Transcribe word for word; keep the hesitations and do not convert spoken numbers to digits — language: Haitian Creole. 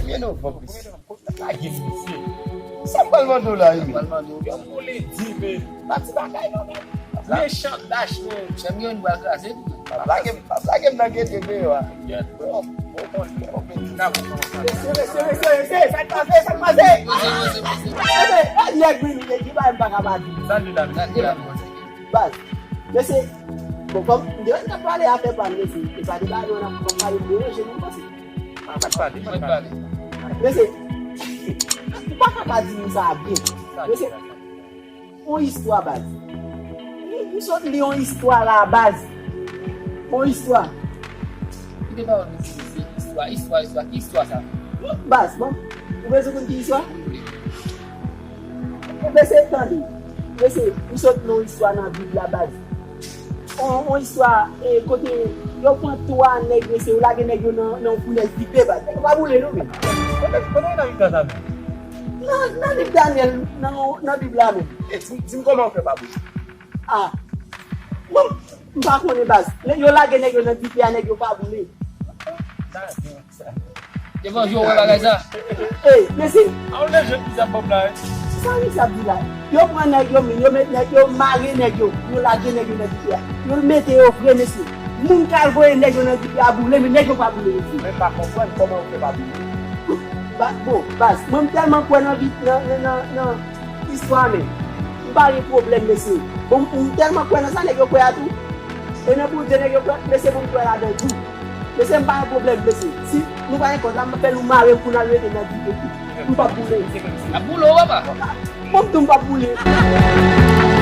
Premye novanm, mesye. Lage m, mesye. Sa m pral mande w la, Emil? Pral mande w. Yon pou li di, men. Pa ti bagay, non, men. Mechan dash, men. Chèm yo, nou pral kraze tou. Pa lage m, pa lage m nan gete deyò a. Mesye, mesye, mesye, mesye, sa k pase, sa k pase? Mesye, mesye, mesye. Mesye, nèg vini, nèg ki pa m pa ka pa di. Sa l di la, sa l di la. Baz, mesye, bon, kòm m te wè n t ap pale afè pa m, mesye, e pa de bagay nou nan kòm pale m deranje nou, mesye. Mwen pa t pale, mwen pa t pale. Mesye, ou pa ka pa di nou sa byen. Mesye, yon istwa, baz. M, m sot li yon istwa la, baz. Yon istwa. Kite pawòl nou di, mesye, istwa, istwa, istwa. Ki istwa sa? Baz, bon, ou bezwen konn ki istwa? Mesye, tande. Mesye, m sot li yon istwa nan Bib la, baz. On, on istwa, e, kote yo pran twa nèg, mesye, yo lage nèg yo nan, nan yon founèz dife, baz. Nèg yo pa boule, non, men. Kote, kote nan Bib la sa, men? Nan, nan liv Danyèl, nan, nan Bib la, men. E, di, di m kòman yo fè pa boule? Ah. Bon, m pa konnen, baz. Yo lage nèg yo nan dife a, nèg yo pa boule. Sa, sa. Devan je w wè bagay sa. Ey, mesye. A w lè jèn misye ap ban m la, wi. Sa misye ap di la? Yo pran nèg yo, men yo met nèg yo, mare nèg yo, yo lage nèg yo nan dife a. Yo mete yo vre, mesye. Moun k al voye nèg yo nan dife a boule, men nèg yo pa boule, mesye. Men m pa konprann kòman yo fè pa boule. Ba, bon, baz, mwen m tèlman kwè nan vi, nan, nan, nan, nan istwa, men. M pa gen pwoblèm, mesye. Bon, m tèlman kwè nan sa nèg yo kwè a tou. E nan pou de nèg yo kwè, mesye, pou m kwè ladan tou. Mesye, m pa gen pwoblèm, mesye. Si nou pa gen kòz la, m fè nou mare m pou n al rete nan dife tou. M p ap boule. Ap boule w, papa. Bon, m tou m p ap boule.